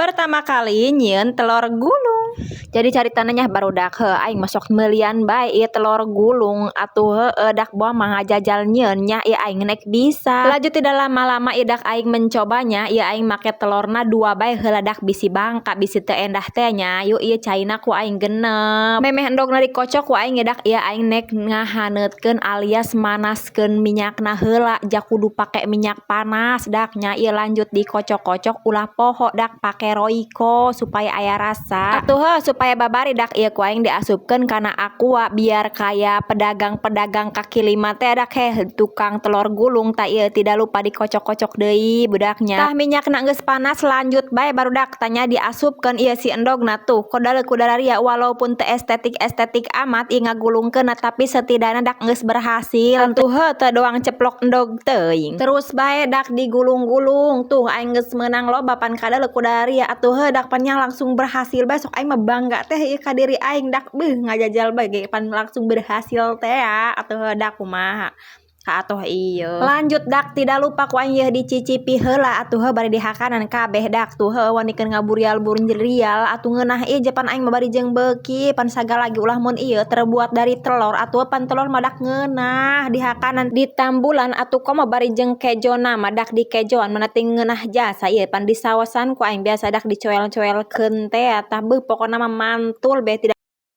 Pertama kali nyieun telur gulung. Jadi caritana nya, barudak, heuh, aing mah sok meulian bae ieu telur gulung atuh. Heueuh, dak boa mah ngajajal nyieun nya, ieu aing nek bisa. Lanjut, tidak lama-lama ieu dak aing mencobanya. Ieu aing make telurna dua bae heula dak, bisi bangka, bisi teu endah teh nya. Yuk, ieu caina ku aing genep. Memeh endogna dikocok ku aing dak, ieu aing nek ngahaneutkeun alias manaskeun minyakna heula, ja kudu pake minyak panas dak nya. Ieu lanjut dikocok-kocok, ulah poho dak pake Royco supaya aya rasa. Atuh heuh, supaya babari dak, ieu ku aing diasupkeun kana Aqua biar kaya pedagang-pedagang kaki lima teh dak, heh, tukang telur gulung. Tah, ieu tidak lupa dikocok-kocok deui budaknya. Tah, minyakna geus panas, lanjut bae, barudak, tanya diasupkeun ieu si endogna tuh. Kodale kudararia, walaupun teu estetik-estetik amat ieu ngagulungkeunna, tapi setidaknya dak geus berhasil. Atuh heuh, teu doang ceplok endog teuing. Terus bae dak digulung-gulung tuh, aing geus meunang loba pan kadale kudararia. Atuh heuh dak, pan langsung berhasil bae. Sok aing mah bangga teh ieu ka diri aing dak, beuh, ngajajal bae ge pan langsung berhasil teh ya. Atuh dak kumaha ka atuh ieu. Lanjut dak, tidak lupa ku aing yeuh dicicipi heula atuh heuh, bari dihakanan kabeh dak tuh. Heuh, wanikeun ngaburial burial atuh, ngeunah ieu pan aing mah bari jeung beuki pan sagala ge, ulah mun ieu terbuat dari telur atuh. Pan telur mah dak ngeunah dihakanan, ditambulan atuh, komo bari jeung kejona mah dak, dikejoan mana ting ngeunah jasa. Ieu pan disaosan ku aing biasa dak, dicoel-coelkeun teh. Tah, beuh, pokona mah mantul beh tidak.